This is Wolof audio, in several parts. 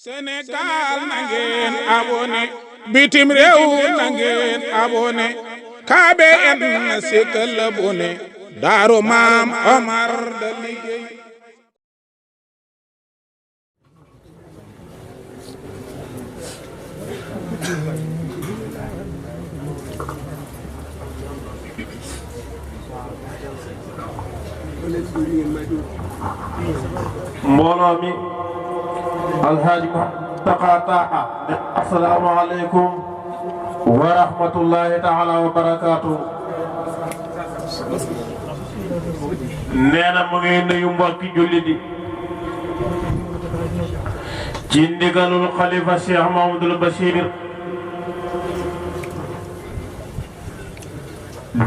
Sénégal na ngeen abonné bitim réew na ngeen abonné KBN na sikkal abonné Daaru Maam Omar da liggéey mbooloo mi alhaaji taqataa assalaamu aleykum wa rahmatullahi taala wa barakaatu nee na mu ngi nuyu mbokki julli di ci ndigalul xalifa Cheikh Mahamadul Bachir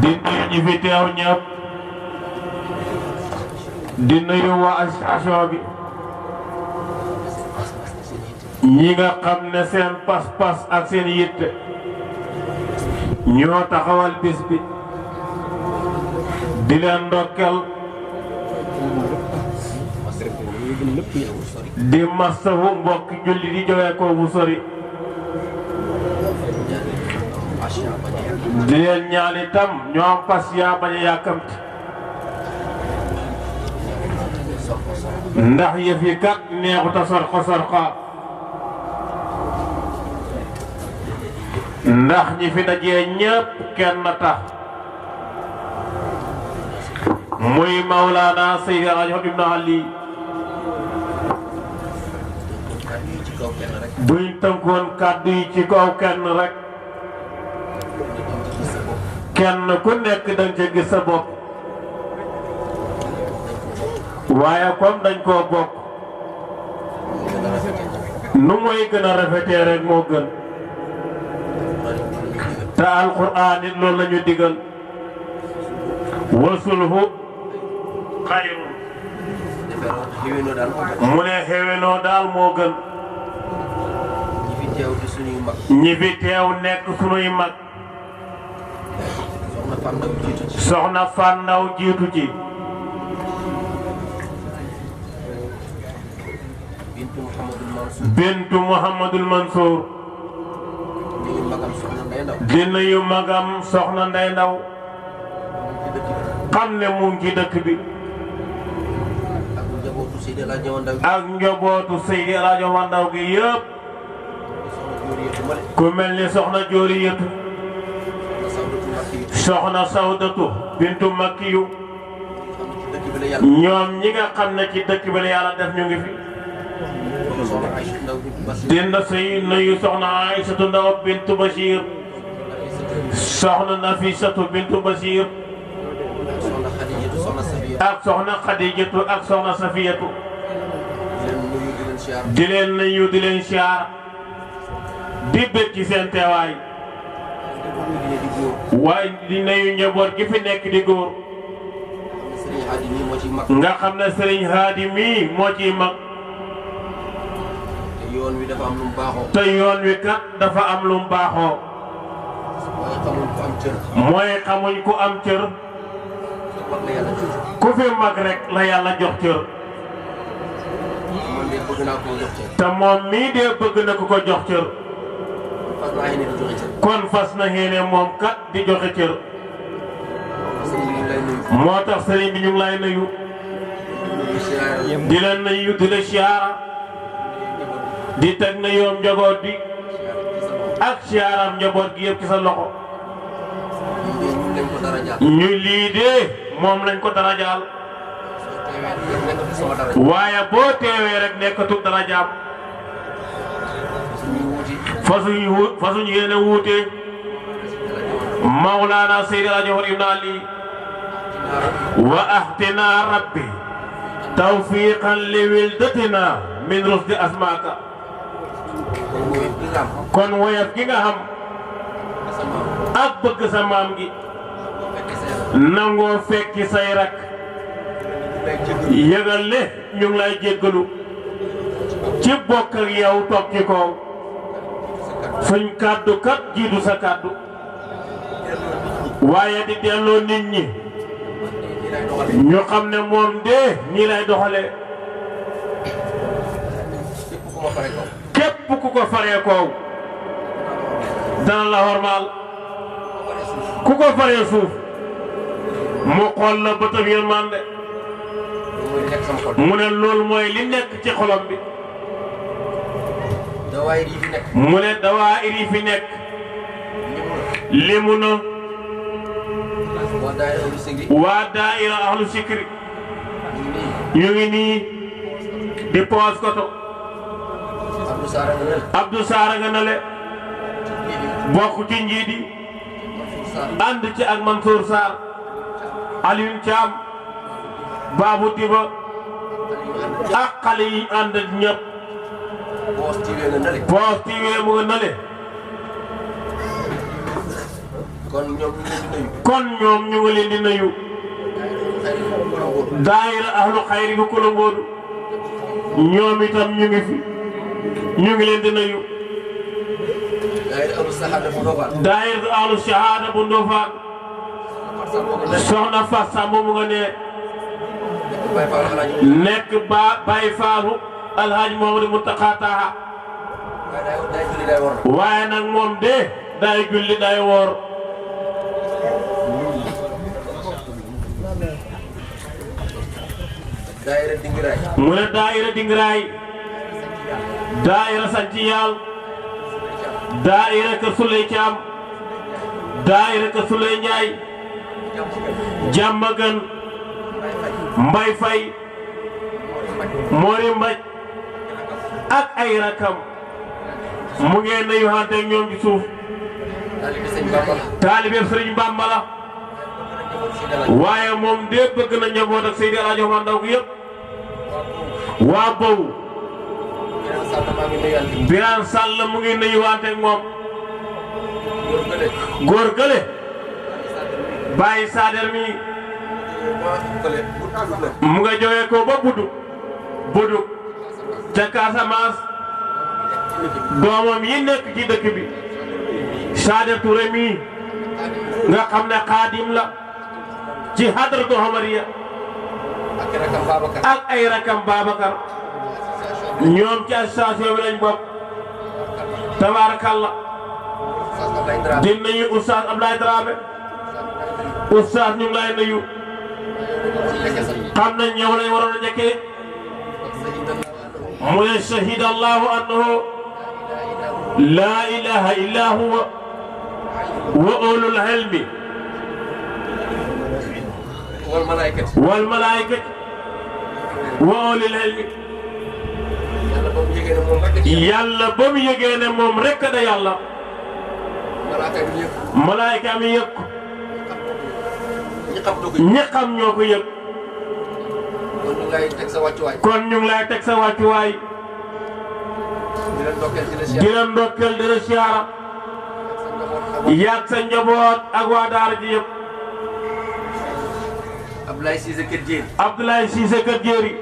di nuyu ñi fi teew ñëpp di nuyu waa association bi ñi nga xam ne seen pas-pas ak seen yitte ñoo taxawal bis bi di leen ndokkel di masawu mbokki julli di jógee ko bu sori di leen ñaan itam ñoo am pas yaa bañ a yàkkamti ndax yëf yi kat neexuta sorxa ndax ñi fi dajee ñépp kenn tax muy Mawlana Seydi Alaaji Ibn Ali buñ tënkoon kàddu yi ci kaw kenn rek kenn ku nekk dañ ca gis sa bopp waaye comme dañ koo bokk nu mooy gën a rafetee rek moo gën te alquran it loolu la ñu digal wasulhu xayrun mu ne xéwénoo daal moo gën ñi fi teew nekk sunuy mag soxna Fandaw jiitu ci bintu Muhammadul Mansour di nuyu magam soxna Ndey Ndaw xam ne mu ngi ci dëkk bi ak njabootu Seydi Alaaji Omar Ndaw gi yëpp ku mel ni soxna Joori Yëtu soxna Sawdatu bintu Makkiyu ñoom ñi nga xam ne ci dëkk bi la yàlla def ñu ngi fi dina sey nuyu soxna Aysatu Ndaw bintu Bachir soxna Nafisatu bintu Bachir ak soxna Xadijatu ak soxna Safiyatu di leen nuyu di leen siyaar di bëgg ci seen teewaay waaye di nuyu njaboot gi fi nekk di góor nga xam ne Sëriñ Haadi mii moo ciy mag yoon wi dafa am lu mu baaxoo. te yoon wi kat dafa am lu mu baaxoo. mooy xamuñ ku am cër. ku fi mag rek la yàlla jox cër. te moom mii de bëgg na ku ko jox cër. kon fas na xéene moom kat di joxe cër. moo tax sëriñ bi ñu ngi lay nuyu. di la nuyu di la siyaara. di teg na yoom njaboot bi ak siyaaram njaboot gi yëpp ci sa loxo ñu lii de moom lañ ko darajaal waaye boo teewee rek nekkatu darajaam fasuñu yéene wuute Mawlana Seydi Alaaji Omar Ibn Ali wa ahtina rabbi tawfiqan li wildatina min rusdi asmaaka kon woyaf gi nga xam ak bëgg sa maam gi nangoo fekki say rak yëgal ne ñu ngi lay jéggalu ci bokk ak yow toog ci kaw suñ kàddu kat jiitu sa kàddu waaye di delloo nit ñi ñu xam ne moom de nii lay doxalee ku ko faree koow dana la hormaal ku ko faree suuf mu xool la bëtam yërmande mu ne loolu mooy li nekk ci xolam bi mu ne dawaayir yi fi nekk limu na waa daayira ahlu sikri ñu ngi nii di poos koto Abdou Saara nga nale bokk ci njiit yi ànd ci ak Mansour Sarr Alioune Thiam Babou Diba ak xale yi ànd ak ñëpp Poos TV mu nga nale kon ñoom ñu ngi leen di nuyu daayira ahlu xayri bu Kolongoodu ñoom itam ñu ngi fi ñu ngi leen di nuyu daayira ahlu shahada bu Ndofane soxna Fass Samb mu nga ne nekk Baye Faalu Alhaji Mouhamadou Mountakha Taha waaye nag moom de day julli day woor mu ne daayira Dingiraay daayira Sanci Yaal daayira Kër Suley Caam daayira Kër Suley Njaay Jàmmagan Mbay Fay Mori Mbaj ak ay rakam mu ngeen nayu xante ak ñoom ci suuf taalibe Sëriñ Bamba la waaye moom de bëgg na njaboot ak Seydi Alaaji Omar Ndaw gi yëpp waa boobu Birane Sall mu ngi nuyuwante ak moom góor gële Baye Sader mi mu nga jógee ko ba Budu ca Casamance doomam yi nekk ci dëkk bi Sader Touré mi nga xam ne xaadim la ci hadratu Omariya ak ay rakam Babacar ñoom ci association bi lañ bokk tabarakallah di nuyu oustaz Abdoulaye Dramé oustaz ñu ngi lay nuyu xam nañ ñëw lañ waroon a njëkkee mu ne shahida allahu annahu la ilaha illa huwa wa ulul ilmi wal malaikati wa ulul ilmi yàlla ba mu yëgee ne moom rekk da yàlla malaayka mi yëg ko ñi xam ñoo ko yëg kon ñu ngi lay teg sa wàccuwaay di la ndokkeel di la siyaara yàgg sa njaboot ak waa daara ji yëpp Abdoulaye Cissé Kër Jéeri Abdoulaye Cissé Kër Jéeri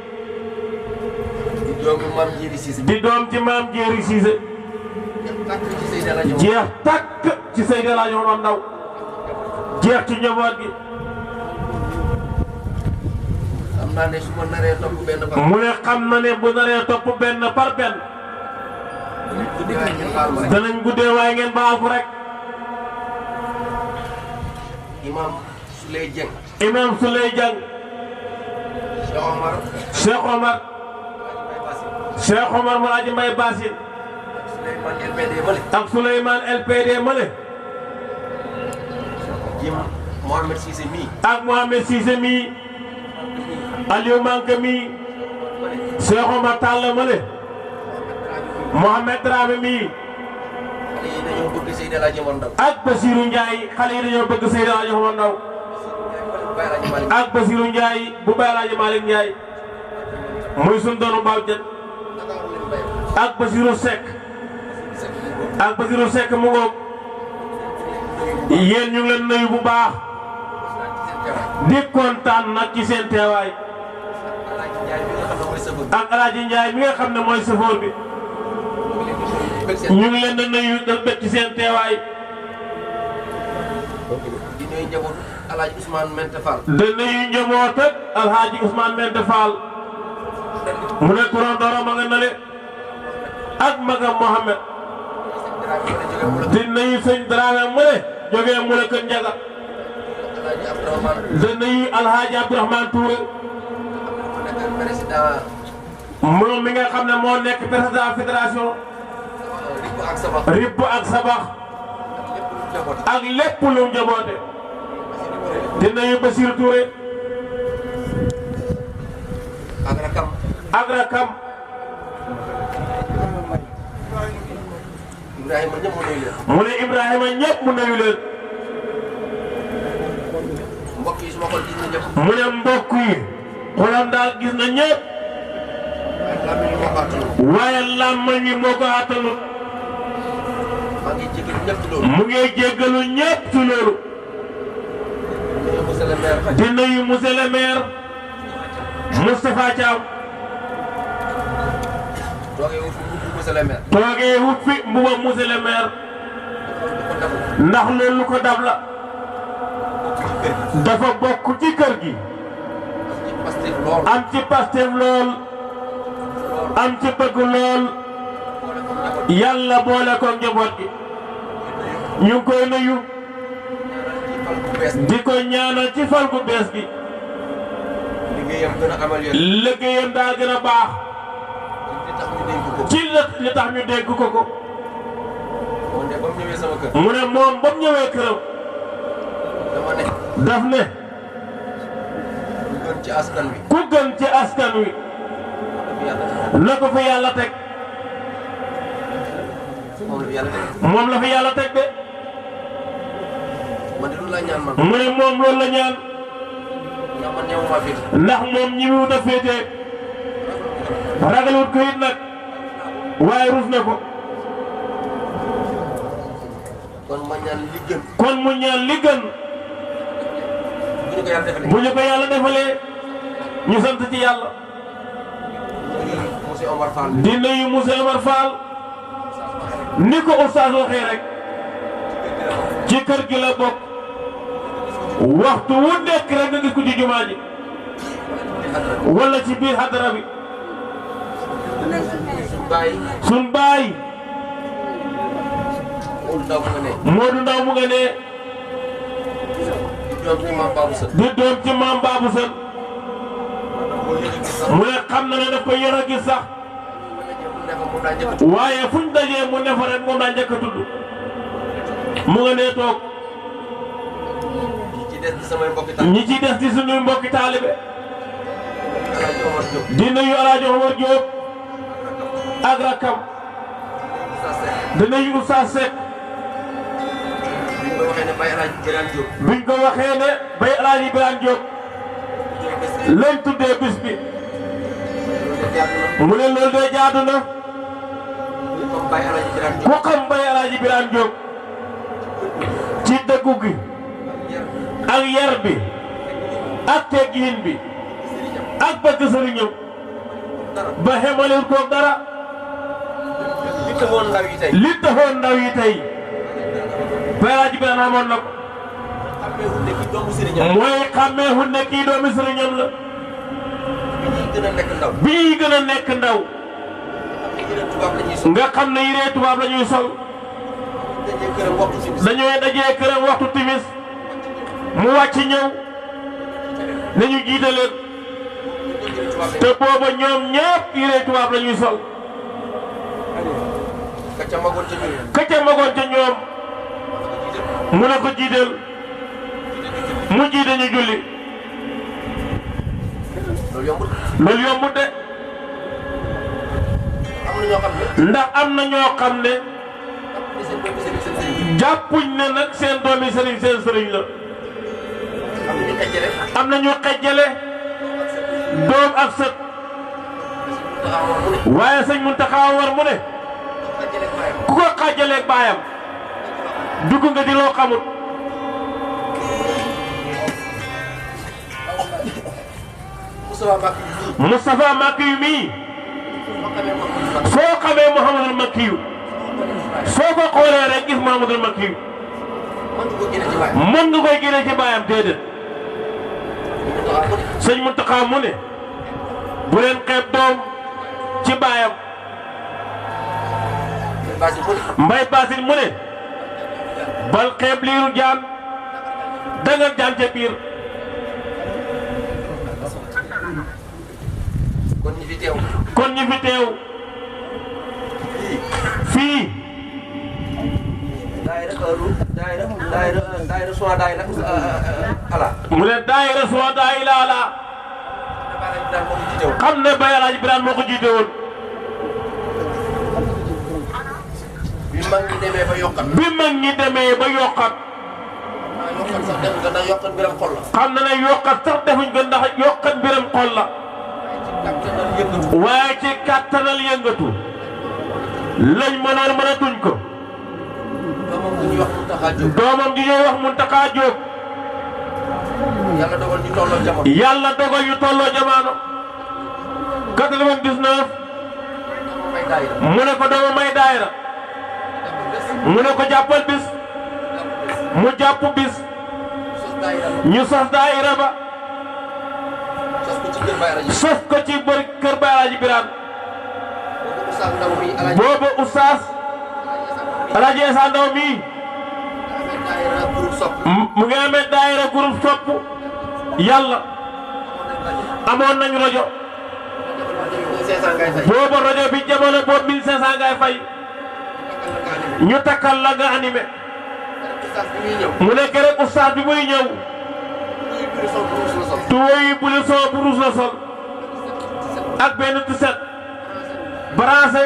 di doom ci maam Jéeri Cissé jeex takk ci Seydi Alaaji Omar Ndaw jeex ci njaboot gi mu ne xam na ne bu naree topp benn par benn danañ guddee waaye ngeen baal ko rek Imam Souley Dieng Imam Souley Dieng Cheikh Omar Malaaji Mbay Basin ak Souleymane LPD Male Mohamed Cissé mi ak Mohamed Cissé mi Aliou Manka mi Cheikh Omar Talla Male Mohamed Dramé mi ak Basirou Ndiaye xale yi dañoo bëgg Seydi Alaaji Omar Ndaw ak Basirou Ndiaye bu Baye Alaaji Malick Ndiaye muy sun doonu mbaaw jët ak Basirou Seck mu ngoog yéen ñu ngi leen nuyu bu baax di kontaan nag ci seen teewaay ak Alaaji Ndiaye mi nga xam ne mooy sëfoor bi ñu ngi leen di nuyu ci seen teewaay di nuyu njaboot Alaaji Ousmane Mente Fall di nuyu njaboot ak Alaaji Ousmane Mente Fall mu ne turam dara ma nga nale ak magam Mohamed di nuyu sëñ Dramé mu ne jógee mu ne kër Njaga di nuyu Alhaji Abdourahmane Touré moom mi nga xam ne moo nekk président fédération Ribbu ak Sabax ak lépp lu mu jaboote di nuyu Basir Touré ak rakam mu ne Ibrahima ñëpp mu nuyu leen mu ne mbokk yi xolam daal gis na ñëpp waaye làmmañ yi moo ko attanut mu ngi jéggalu ñëpp ci loolu di nuyu monsieur le maire Moustapha Thiam toogee wut fi mbuba monsieur le maire ndax loolu ko dab la dafa bokk ci kër gi am ci Pastef lool am ci bëgg lool yàlla boole ko njaboot gi ñu ngi koy nuyu di ko ñaanal ci fal gu bees gi liggéeyam daa gën a baax ci li tax ñu dégg ko mu ne moom ba mu ñëwee këram daf ne ku gën ci askan wi na ko fi yàlla teg moom la fi yàlla teg de mu ne moom loolu la ñaan ndax moom ñi mu wut a féetee ragalut ko it nag waaye rus na ko kon mu ñaan li gën bu ñu ko yàlla defalee ñu sant ci yàlla di nuyu monsieur Omar Fall ni ko oustaz waxee rek ci kër gi la bokk waxtu wu nekk rek nga gis ko ci jumaa ji wala ci biir hadara bi sun baay Modou Ndaw mu nga ne di doom ci maam Babou Sën mu ne xam na ne daf ko yor a gis sax waaye fuñ dajee mu ne fa rek moom daa njëkk a tudd mu nga nee toog ñi ci des di suñuy mbokki taalibe di nuyu Alaaji Omar Diop ak rakam di nuyu Oustaz Seck biñ ko waxee ne bay Alaaji Birane Diop lañ tuddee bis bi mu ne loolu de jaadu na ku xam bay Alaaji Birane Diop ci dëggu gi ak yar bi ak teggiin bi ak bëgg sëriñam ba xemalewul koog dara li taxoon ndaw yi tey bay Alaaji Birane amoon na ko mooy xàmmee hu ne kii doomi sëriñam la bi ñuy gën a nekk ndaw nga xam ne yiree tubaab la ñuy sol dañooy dajee këram waxtu timis mu wàcc ñëw nañu jiite leen te booba ñoom ñëpp yiree tubaab la ñuy sol ka ca magoon ca ñoom mu ne ko jiiteel mu jiite ñu julli loolu yombut de ndax am na ñoo xam ne jàppuñ ne nag seen doomi sëriñ seen sëriñ la am na ñu xejjale doom ak sët waaye sëñ Muntaxa war mu ne ku ko xajjaleeg baayam dugg nga di loo xamut Moustapha Makiyu mii soo xamee Mouhamadul Makiyu soo ko xoolee rek gis Mouhamadul Makiyu mën nga koy génne ci baayam déedéet sëñ Muntaxa mu ne bu leen xeeb doom ci baayam Mbay Basil mu ne bal xeeb liiru jaan dangal jaan ca biir. kon ñi fi teew. kon ñi fi teew. fii. daayira soo daayira ala. mu ne daayira soo daayira ala. xam ne Baye Alaaji Birane moo ko jiite woon. bi mag ñi demee ba yokkat. bi mag ñi demee ba yokkat. yokkat sax defuñ ko ndax yokkat biram xol la. xam na ne yokkat sax defuñ ko ndax yokkat biram xol la. waaye ci kàttanal yëngatu. lañ mënoon mënatuñ ko. doomam ji ñuy wax Muntaxa Jóob. yàlla dogal ñu tolloo jamono. yàlla dogal ñu tolloo jamono. 99. mu ne ko dama may daayira. mu ne ko jàppal bis. mu jàpp bis. ñu sos daayira ba. sos ko ci bër kër Baye Alaaji Birane. boobu Oustaz Alaaji Esa Ndaw mii mu ngi amee daayira groupe sopp yàlla. amoon nañu rajo. boobu rajo bi jamono boobu 1500 ngay fay. ñu takkal la nga animé. mu ne keroog Oustaz bi muy ñëw. tuwoyi buli soo burus la sol. ak benn tiset. branché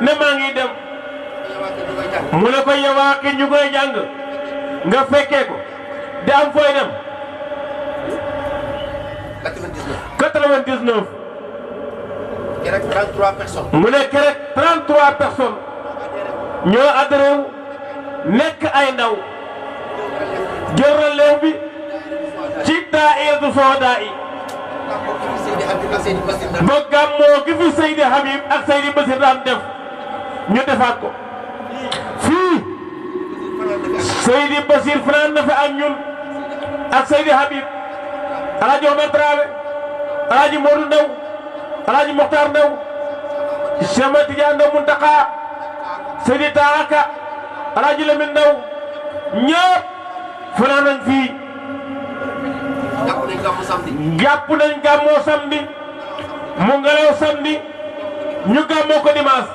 ne maa ngi dem. mu ne ko yowaa ki ñu koy jàng nga fekkee ko di am fooy dem. 99. kerek 33 personnes. mu ne kerek 33 personnes ñoo adhéré wu nekk ay ndaw jël relève bi ci daayira Sohada yi. ba gàmmoo gi fi Seydi Habib ak Seydi Basir daan def ñu defaat ko fii. Seydi Basir fanaan na fa ak ñun ak Seydi Habib. Alaaji Omar Dramé, Alaaji Modou Ndaw, Alaaji Mokhtar Ndaw, Cheikh Ahmed Tidiane Ndaw Muntaxa, Seydi Taaka, Alaaji Lamine Ndaw ñëpp fanaan nañ fii. jàpp nañ gàmmoo samedi mu ngelaw samedi ñu gàmmoo ko dimanche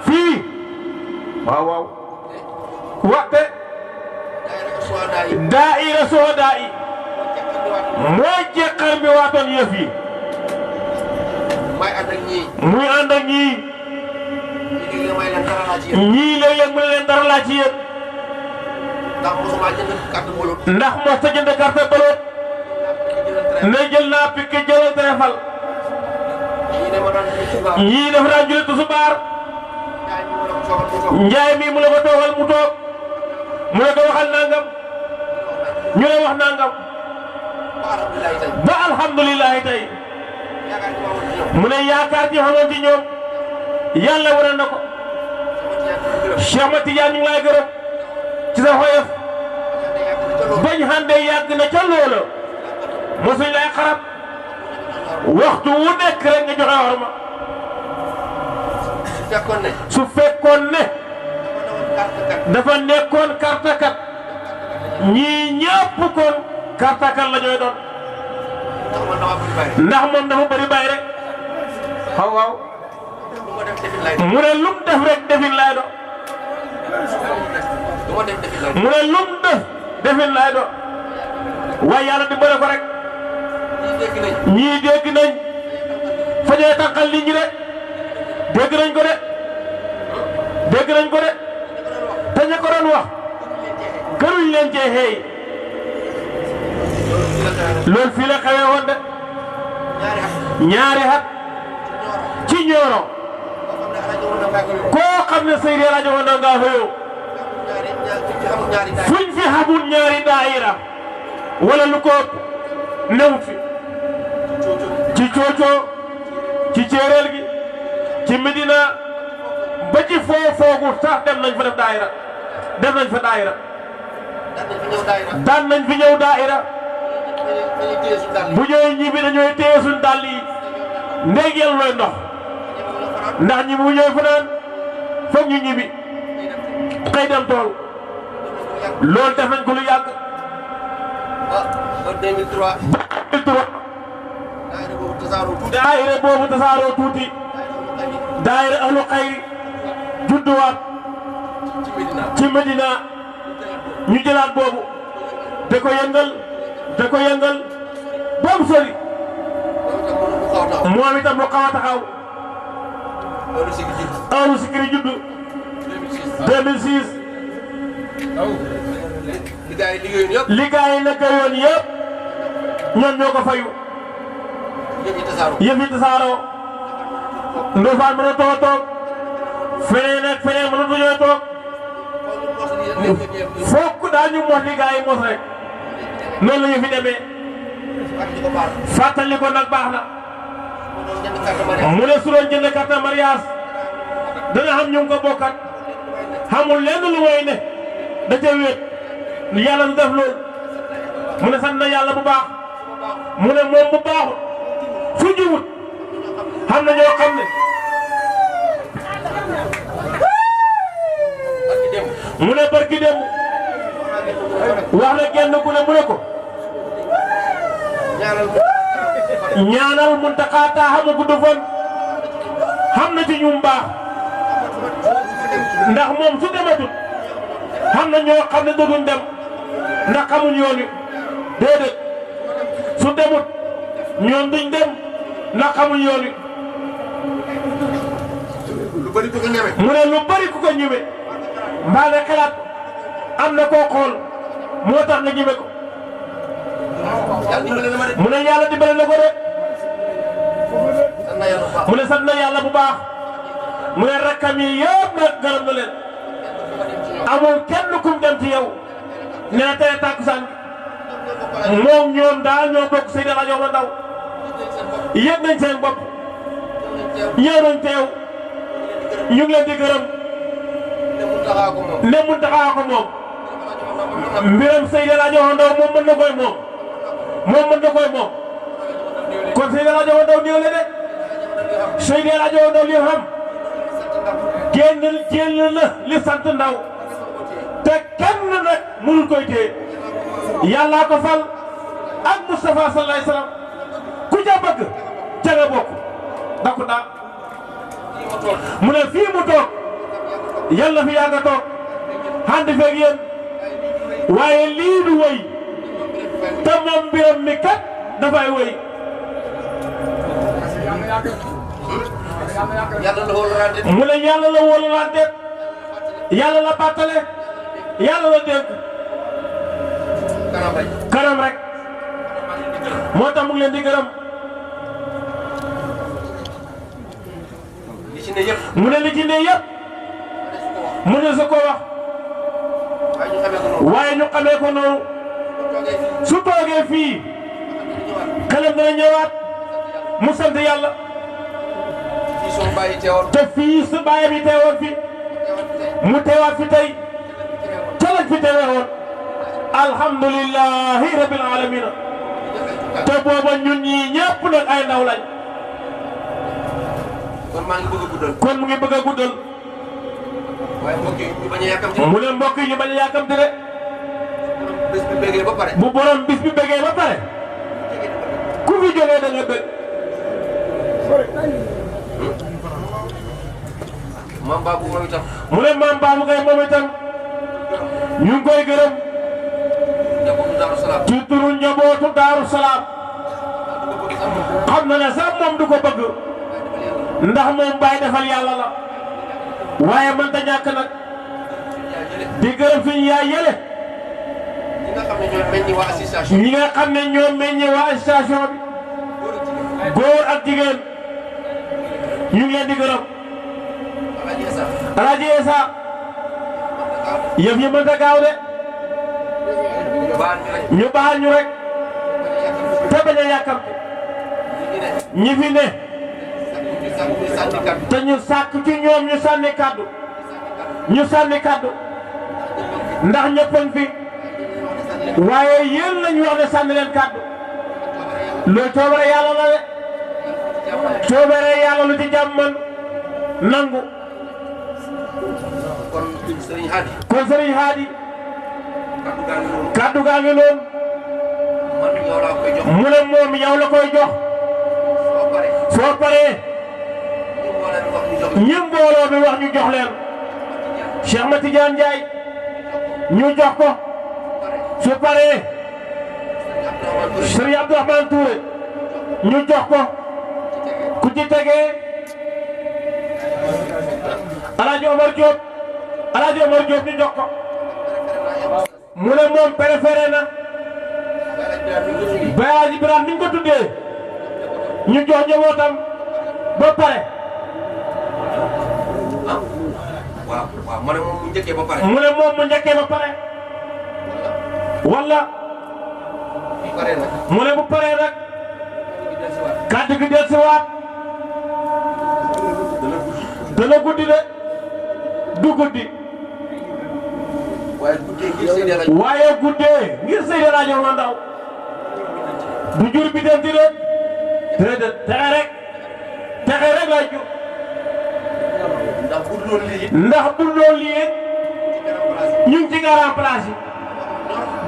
fii. waaw waaw. waxte daayira Sohada yi mooy jeexal bi waatoon yëf yi. muy ànd ak ñii. ñii léeg-léeg mu ne leen dara laa ci yéen. ndax mos ta jënd carte baloot. ne jël naa pikk jëlal téléphone. ñii dafa daan julli tusubaar. njaay mi mu la ko toogal mu toog. mu ne ko waxal nangam. ñu ne wax nangam. ba alhamdulilah tey. mu ne yaakaar ji xamoon ci ñoom. yàlla wane na ko. Cheikh Ahmed Tidiane ñu ngi lay gërëm. ci sa xoyof. bañ xande yàgg na ca loola. mosuñ lay xarab. waxtu wu nekk rek nga joxe xorma. su fekkoon ne. dafa nekkoon kartakat. ñii ñëpp kon kartakat la ñooy doon. ndax moom dafa bëri bàyyi rek. waaw waaw. mu ne lum def rek defin lay do. mu ne lum def defin lay do. waaye yàlla di bëre ko rek. ñii dégg nañ. fa ñuy tànqal nit ñi de. dégg nañ ko de. dégg nañ ko de. te ña ko doon wax. gënuñ leen cee xeey. loolu fii la xewee woon de. ñaari at. ci Nioro. koo xam ne Seydi El Hadji Omar Ndaw ngaa xëyoo. fuñ fi xamul ñaari daayira. wala lu ko newut fi. ci coocoo. ci céeréel gi. ci Medina. ba ci foofu sax dem nañ fa def daayira. def nañ fa daayira. daan nañ fi ñëw daayira. bu ñëwee ñibbi dañooy téye suñ dàll yi. ndéeg yàlla looy ndox. ndax ñi bu ñëwee fanaan foog ñu ñibbi xëy dem tool loolu def nañ ko lu yàgg. ah ba 2003. 2003. daayira boobu tasaaroo tuuti. daayira ahlu xayri judduwaat ci Medina ñu jëlaat boobu da ko yëngal boobu sori moom itam lu xaw a taxaw ahlu sikri juddu 2006 li gaa yi liggéeyoon yëpp ñoom ñoo ko fayu yëf yi tasaaroo Ndofane mën a toog feneen ak feneen mënatuñoo toog fokk daal ñu mos li gaa yi mos rek noonu la ñu fi demee fàttali ko nag baax na mu ne su doon jënd carte mariage dana xam ñu ngi ko bokkat xamul lenn lu mooy ne da ca wéet yàlla du def loolu mu ne sant na yàlla bu baax mu ne moom bu baaxul fu jiwut xam na ñoo xam ne mu ne barki dem wax na kenn ku ne mu ne ko ñaanal Muntaxa Taaxa mu gudd fan xam na ci ñum baax ndax moom su dematul xam na ñoo xam ne dootuñ dem ndax xamuñ yoon wi déedéet su demut ñoom duñ dem ndax xamuñ yoon wi mu ne lu bari ku ko ñeme mbaa nga xalaat am na koo xool moo tax nga ñeme ko mu ne yàlla dimbale na ko de mu ne sant na yàlla bu baax mu ne rakkam yi yëpp nag gërëm na leen amul kenn kum dem ci yow nee na tey tàkkusaan bi moom ñoom daal ñoo bokk Seydi El Hadji Omar Ndaw yëg nañ seen bopp ñëw nañ teew ñu ngi leen di gërëm ne Muntaxa ko moom mbiram Seydi El Hadji Omar Ndaw moom mën na koy moom mën na koy moom kon Seydi El Hadji Omar Ndaw néew le de Seydi El Hadji Omar Ndaw li xam génn na li sant ndaw te kenn nag mënul koy téye yàllaa ko fal ak Moustapha sallallahu alayhi wasallam ku ca bëgg ca nga bokk dakku daa mu ne fii mu toog yàlla fi yàgg a toog ànd feeg yéen waaye lii du wëy te moom mbiram mi kat dafay wëy mu ne yàlla la wóolante yàlla la bàttale yàlla la dégg kanam rek moo tax mu ngi leen di gërëm mu ne li ci ne yëpp mu ne su ko wax waaye ñu xamee ko noonu su toogee fii xelam dana ñëwaat mu sant yàlla te fii su bàyyi bi teewoon fi mu teewaat fi tey ca lañ fi teewee woon alhamdulillahi rabbil alamin te booba ñun ñii ñëpp nag ay ndaw lañ kon mu ngi bëgg a guddal mu ne mbokk yi ñu bañ a yàkkamti de bu borom bis bi bëggee ba pare ku fi jógee da nga bëgg maam Babou moom itam. mu ne maam Babou Gaye moom itam ñu ngi koy gërëm ci turu njabootu Daaru Salaam xam na ne sax moom du ko bëgg ndax moom Baye defal yàlla la waaye mënta ñàkk nag di gërëm suñu yaay yële ñi nga xam ne ñoo meññi waa association bi góor ak jigéen ñu ngi leen di gërëm Alaaji Esa yëf yi mënta gaaw de ñu baal ñu rek te bañ a yàkkam ñi fi ne te ñu sàkk ci ñoom ñu sànni kàddu ndax ñëppan fi waaye yéen lañu wax ne sànni leen kàddu loolu coobare yàlla la de coobare yàlla lu ci jàmm man nangu kon Serigne Hadi. kon Serigne Hadi. kaddu gaa ngi noonu. kaddu gaa ngi noonu. man yow laa koy jox. mu ne moom yow la koy jox. soo paree. soo paree. ñu mbooloo mi wax ñu jox leen. ñi mbooloo mi wax ñu jox leen. Cheikh Ahmed Tidiane Ndiaye. ñu jox ko. su paree. Serigne Abdourahmane Touré. ñu jox ko. ku ci tegee. Alaaji Omar Diop. Alaaji Omar Diop ñu jox ko. mu ne moom préféré na. Baye Ibrahima ni ñu ko tuddee. ñu jox njabootam ba pare. waaw waaw mu ne moom mu njëkkee ba pare. mu ne moom mu njëkkee ba pare. wala. mu ne bu paree nag. kàddu gi dellusiwaat. dana guddi de. du guddi. waaye guddee ngir Seydi El Hadji Omar Ndaw. du jur bi dem di de. déedéet texe rek. texe rek lay jur. ndax bu loolu lii ñu ngi ci grand place yi.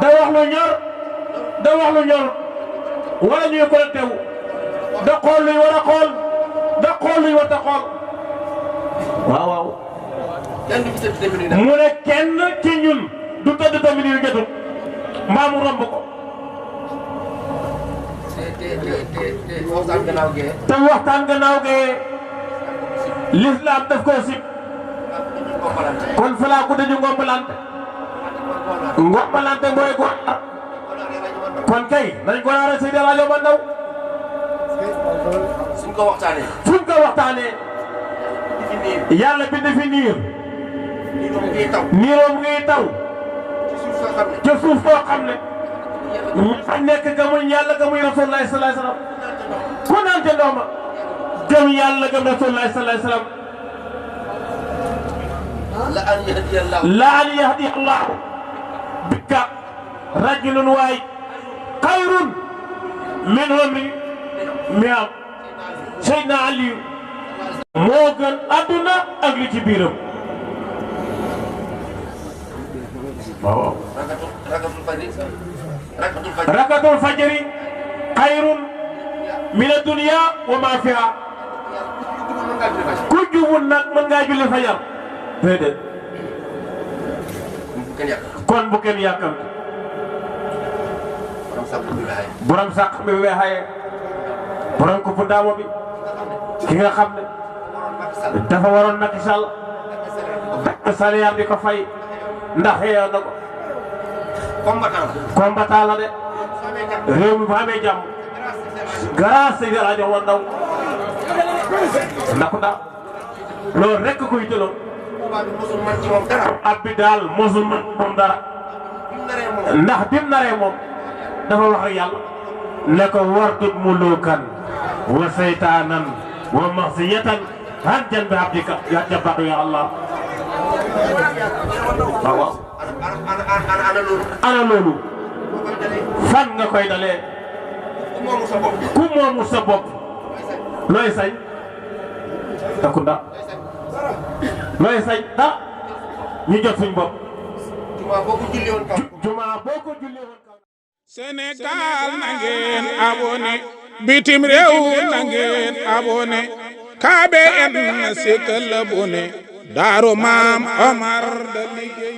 da wax lu ñor. da wax lu ñor. wala ñuy connecté wu. da xool luy war a xool. da xool luy war a xool. waaw waaw. mu ne kenn ci ñun du tëdd tamit yu jotul mbaa mu romb ko. te waxtaan gannaaw gee l'islam daf koo sib. kon falaa ku dañu ngombalante. ngombalante mooy ko kon kay nañ ko yaara Seydi El Hadji Omar Ndaw. suñ ko waxtaanee. suñ ko waxtaanee. yàlla bind fi niir. niiroom ngi taw. ca suuf soo xam ne. fa nekk gëmuñ yàlla gëmuñ Rasulullah sallallahu alayhi wasallam. ku naan te ndooma. gëm yàlla gëm Rasulullah sallallahu alayhi wasallam. la an yahdi Allahu bika rajulun waay xayrun min humri mi'am. Seydina Aliyu moo gën adduna ak li ci biiram. waaw. rakatul fajri xayrun min ad-dunya wa ma fiha. ku jubul nag mën ngaa julli fajar. déedéet. kon bu kenn yàkkamti. borom sàq bi weexaye. borom ko fu daamo bi. ki nga xam ne dafa waroon Macky Sall. salaire di ko fay. ndax yeewoon na ko. combattant la de. réew mi fa amee jàmm. grâce Seydi El Hadji Omar Ndaw. ndax daal loolu rek koy jëloon. ab bi daal mosul man moom dara. ndax bim naree moom dafa wax ak yàlla. ne ko wardut mulukan wa seytaanan wa maxsiyatan han jan bi abdika ya jabbaatu ya Allah. waaw waaw. ana loolu. fan nga koy dalee. ku moomu sa bopp. looy sañ. takunda. looy sañ da ñu jot suñ bopp. juma boo ko julli woon. Sénégal na ngeen abonné. bitim réew na ngeen abonné. KBN Sikkal abonné. Daaru Maam Omar da liggéey